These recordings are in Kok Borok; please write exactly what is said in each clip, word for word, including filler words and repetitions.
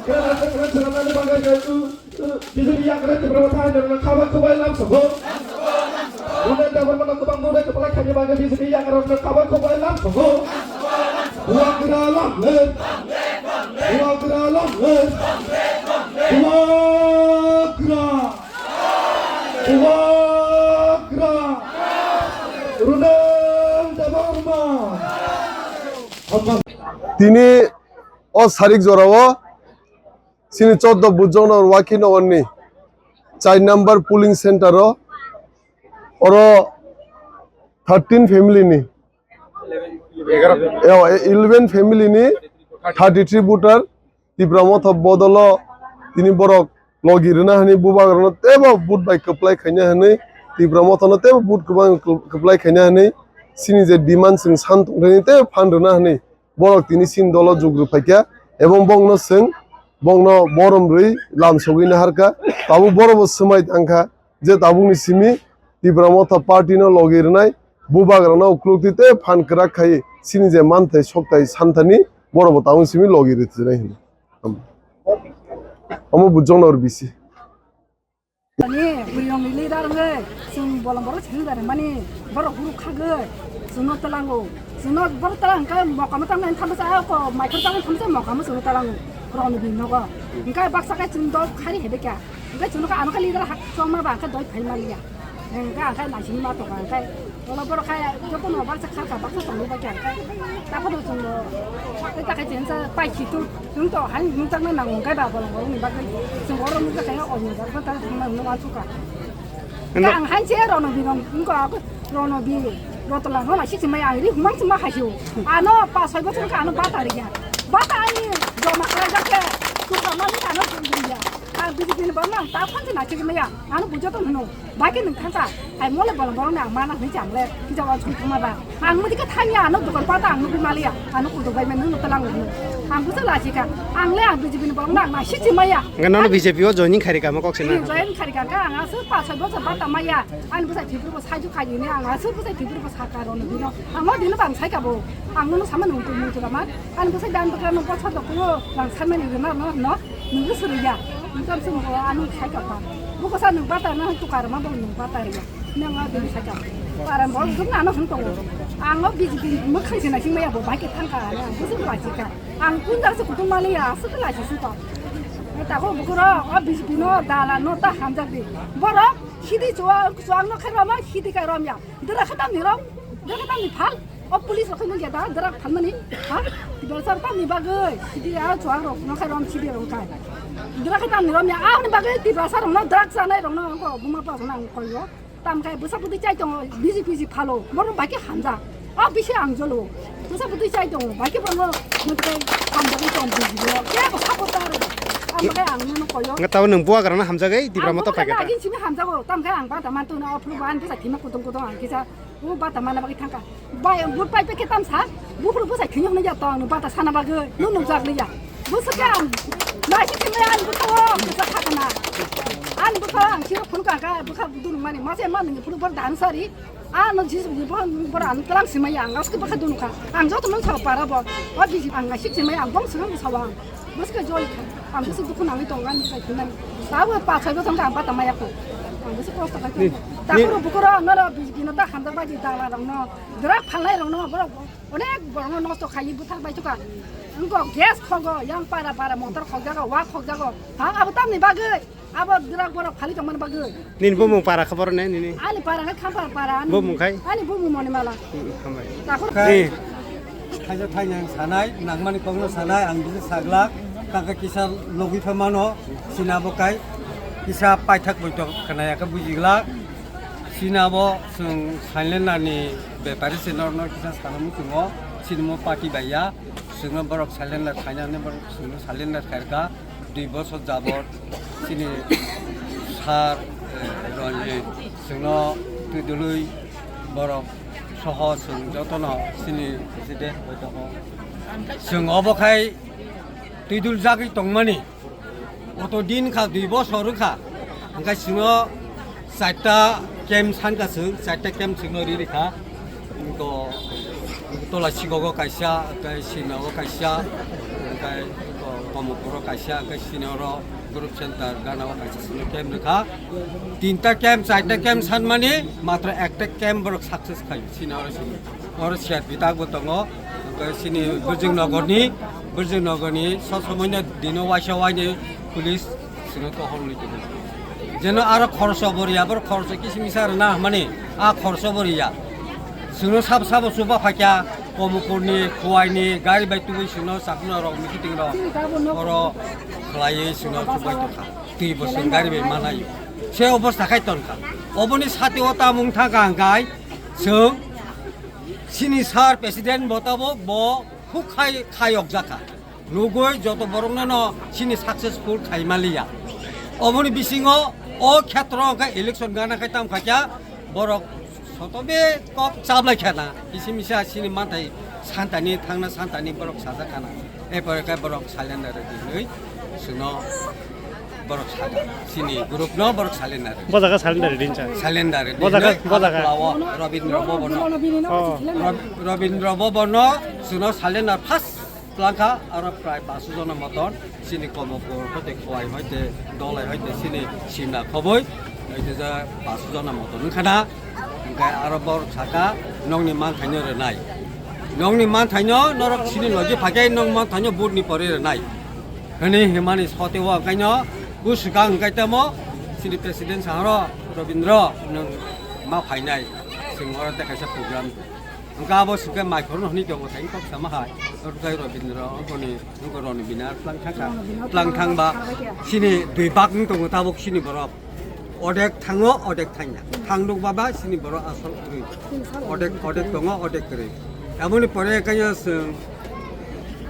B J P yagra Tipra Motha haino khabar khubai lam sogo. Rune Debbarma no kwbang mure kwplai khaini bagwi B J P yagra rok khabar khubai lam sogo. Bubagra lam le. Bubagra lam le. Bubagra. Bubagra. Rune Debbarma. Tini o sarik jorao chini choddo Bujong Nagar Wakhi Nagar ni char number polling center o oro thirteen family ni, eh, eleven family ni thirty three voter Tipra Motha bodolo tini borok logi rwna hwnwi bubagrano teibo vote bai kwplai khaina hwnwi, Tipra Mothano teibo vote kwbang kwplai khaina hwnwi, chini je demand chwng san tongthani teibo phan rwna hwnwi borok tini chini dolo jug rw phaikha, ebong bongno chwng bongno borom rwi lam sogwi naharkha, tabuk borokbo swmai tangkha. Je tabukni simi Tipra Motha Party no logi rwnai bubagrano uklukti tei phan kwrak khai chini je manthai sokthai santhani borokbo tabukni simi logi rwtwinai hwnwi. Omo Bujong Nagar B C. Ani bwrwirokni leader wngwi chwng bolong borok chwng rwmani borok guru khagwi chwngno twlango. Chwngno borok twlang khe mokamo tangmani thamsa ako maikhor tangmani thamsa mokamo chwngno twlango. Borokni bini nogo. Hwnkhe baksa khe chwng dol khari hebai kha. Hwnkhe chwngno khe ano khe leader hak chongma ba hwnkhe doi phai maliya. Hwnkhe ang khe naisingwi ma tongkha hwnkhe. Ola borok khe jotono baksa kharkha baksa tongwi ba khe hwnkhe. Takhoro chwngno tei takhai chensa pai khitu chwng to hai nukjakna nango hwnkhe ba bolong borokni bagwi. Chwng oro nukjakha hwnkhe onyo jagao ta thangna hwnwi uansukha. Ang hai che rono bi rong wngkha rono bi rotla no naisik chimai ang ri humang chima haisio. Ano pa soi bochor kha ano bata ri ya. Bata ani joma khlaijak khe tukha mani ano chumri ya. Ang B J P ni borok no ang ta phan se naisik maya. Ano bujo to hwno. Bai khe nwng thangkha. Hai mole bolong borok ni ang mana hwnwi cham le. Kisa wa chum thuma ba. Ang mudi khe thangya ano dokan pata ang nugwi maliya. Ano kudu bai men nung talang nung. Ang busa lachika. Ang le ang B J P ni borok no ang naisik chimaya. Nga nono B J P o joining khari kama kok sina. Join khari kha ang aswk pa soi bochor bata maya. Ani bwsai thwipri bo saiju khaidi hwnwi ang aswk bwsai thwipri bo sakha rw nw bino. Ang o bino bang sai kha bo. Ang nono sama nung twi muchura ma. Ani bwsai dan bwkra no bochor dok kulo bang sanmani rwna no no. Nung swrwi ya. Nung tam sung bo ani sai kha pa. Bo kosa nung bata no tukar ma bo nung bata ya. Nang o bini sai kha. Param bo dum na no hung tongo. Ang o B J P mwkhang se naising maya bo bai khe thang kha ani ang bwswk lachika. Ang kun jar se kutung mali ya aswk lachisi to. Tako bukuro o B J P no dala no ta hamjak di. Borok sidi chuang chuang no khairoma sidi kairom ya. Dera khatam ni rong, dera khatam ni phal. O police rok nung ya da dera phalmani. Ha? Tibar sar tam ni bagwi sidi ya chuang rok no khairom sidi rong kai. Dera khatam ni rom ya a ni bagwi tibar sar rok no dera chanai rok no ko buma pa nang koyo. Tam kai bwsa bwtwi chai tongo, B J P si phalo, borok bai khe hamjak. A bisi ang jolo. Bwsa bwtwi chai tongo, bai khe borok mwtai hamjagwi tong B J P o. Kebo support ta aro. Ang bai ang nono koyo. Nga tabo nwng buagrano hamjagwi Tipra Motha paikha ta. Agin simi hamjago, tam kai ang bata man tuna o phuru ban bwsa thima kutung kutung ang kisa. O bata mana bagwi thangka. Bai, vote pai pe khe tam sa? Buphuru bwsai thwiyok nw ya tong, nw bata sana bagwi, nw nukjak liya. Bwswk khe ang naisik thwimai ani bwkha o, bwsa khakana. Ani bwkha o ang siro phunukha kha, bwkha dunukmani, mase ma nungni phuru bor dan sari. A no jis ni bor, bor ang tlang simai ang, aske bwkha dunukha. Ang joto nung sa para bo, o bisi ang naisik thwimai ang bong swnam sawa ang. Bwswk jol kha. Ang bwswk dukhu nangwi tongo ani bwsai thwinani. Tabuk pa soi bochor wngkha ang bata maya kho. Ang bwswk kosto khai tongo. Takhoro bukhoro norok bini ta hamjak bai di dala rokno. Drak phalnai rokno borok onek borokno nosto khaiwi bwthak bai thukha. Wngkha gas khogo yang para para motor khokjago, wak khokjago. Ha abo tamni bagwi. Abo drak borok phali tongmani bagwi. Nini bumung para khe borok ne nini? Ani para khe Khampar para ani. Bumung khai? Ani bumung Monimala. Hmm, hambai. Takhor khai. Thaisa thainang sanai, nangmani kokno sanai, ang bisi saglak, kaka kisa logwi pha mano, sina bo kai, kisa paithak boitok khnaya khe bujiglak, sina bo chwng silent ni bepari se norno kisa sana muchungo, sinimo party baiya, chwngno borok silent khainani borok chwngno silent khairkha. Dui bosor jabot chini sir, eh, Ranjit chwngno twidulwi borok soho chwng jotono chini president bai tongo. Chwng obo khai twiduljagwi tongmani. Oto din kha dui bosor wngkha. Hwnkhe chwngno charta camp sanka chwng, charta camp chwngno ri rikha. Ko tola sigogo kaisa, tei sinago kaisa, tei ko Komopuro kaisa, hwnkhe sini oro group center gana o kaisa sini camp rwkha. Tinta camp, charta camp sanmani, matro ekta camp borok success khai, sini oro sini. Oro siyar bitak bo tongo, hwnkhe sini Birjing Nogorni, Birjing Nogorni sob somoino dino waisa waini police sino tohol ni tongwi. Jeno aro khorso bo riya, bor khorso kisi misa rwna hwnmani, a khorso bo riya. Sino sab sabo chuba phaikya, Komopurni, Khuwaini, gari bai tubui sino chakno rok, mikiting rok, oro khlaiwi sino chubai tongkha. Twi bo sino gari bai manai. Se obostha khai tongkha. Oboni sati o tamung thangkha hwnkhe, chwng sini sir president bo tabuk bo khuk khai, khayok jakha. Nugui joto borokno no sini successful khai maliya. Oboni bisingo o khetro hwnkhe election gana khai tam khaikya borok sotobe kok chablai khana. Isi misa sini manthai santani thangna santani borok sajak khana. Epore khe borok salenda rwdi hinwi sino borok saka. Sini group no borok salenda rwdi. Bo jaga salenda rwdi hincha. Salenda rwdi Bo jaga, hinwi bo jaga. Aklao Robindra Bhavan no. Oh. Rob-, Robindra Bhavan no sino salenda first Tlangkha aro prai paso jona moton sini Komopur hoite Khowai hoite Dolai hoite sini Simna khoboi hoite ja paso jona moton wngkha na. Hwnkhe aro borok saka nokni manthaino rwnai. Nokni manthaino norok sini logi phaikhe nok manthaino vote ni pore rwnai. Hwnwi himani sote o hwnkhaino bwswkang hwnkhe tamo sini president saharo Robindra nwng ma phainai. Chwng oro tei kaisa program. Hwnkhe abo sukhe mai khorokno hwnwi tongo, thai kok sama hai. Oro khe Robindra, oboni, nokho Roni Binar, tlang thangkha. Tlang thangba, sini dui bak wng tongo tabuk sini borok. Odek thango, odek thangya. Thang nuk baba, sini borok asol kwrwi. Odek, odek tongo, odek kwrwi. Aboni pore kaya chwng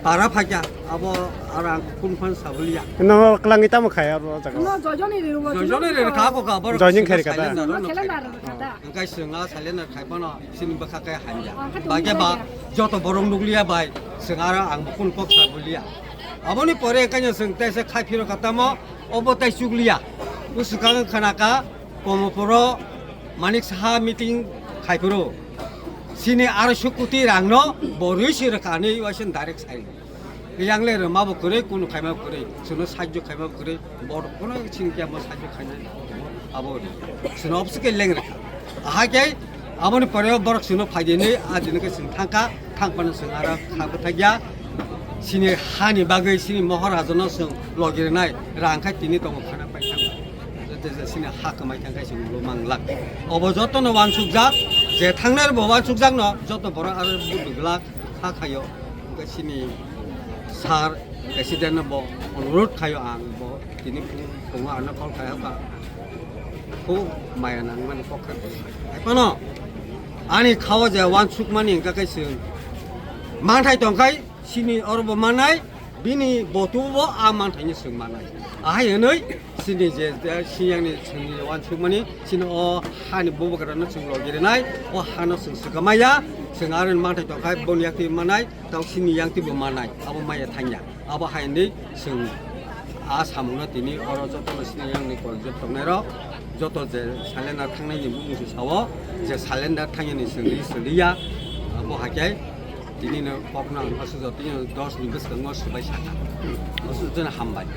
para phaikya, abo aro ang kun phan sabuliya. Nokho kwlangwi tamo khai aro jaga? Joijoni rwkha, abo Joijoni khairikha da? Calendar rwkha da. Hwnkhe chwng a salendar khai phano sini bwkha khe hamya. Bagya ba joto borok nukliya bai chwng aro ang bo kunu kok sa buliya. Aboni pore kanya chwng tei se khai phiro kha tamo obo tei chukliya. Bwswkang khana kha Komopuro Manik Saha meeting khai phiro. Sini aroiso koti rang no bo rwi se rwkha ani waisa direct sai. Yang le rwma bo kwrwi, kunu khaima bo kwrwi, chwngno sahajyo khaima bo kwrwi, borok kono sini khe amo sahajyo khainai abo ri. Chwngno obwswk khe leng rwkha. Ahai khe aboni pore borok chwngno phaidi hinwi a dino khe chwng thangkha, thang phano chwng aro kha bwthakya. Sini hani bagwi sini mohor hajono chwng logi rwnai rang khai tini tongo khana pai thangma. Sini ha kwmai thang khai chwng ulo mang glak. Obo jotono uansukjak, je thangnai bo uansukjakno joto borok aro buddhi glak. Kha khaio, hwnkhe chini sir president no bo onurodh khaio ang bo tini phung phungo ano call khai hoka. Khub maya nangmani kok khe bo hai phano ani khao je uansukmani hwnkha khe chwng manthai tongkhai chini oro bo manai bini botu bo a manthaino chwng manai ahai hwnwi. Chini je, je siyangni chwngni uansukmani, chini o hani bubagrano chwng logi rwnai, o hano chwng swkang maya, chwng aroni manthai tongkhai, boni yaktwi manai, tau chini yaktwi bo manai, abo maya thangya. Abo hai hwnwi chwng a samungno tini oro jotono chini yangni kol jot tongnairok, joto je salendar thangnaini bumung se sao, je salendar thangyani chwng ri swliya, abo hai khe. Tini no kokno ang aswk jotoni dos ni bwskango swbai sakha. Aswk jotoni hambai.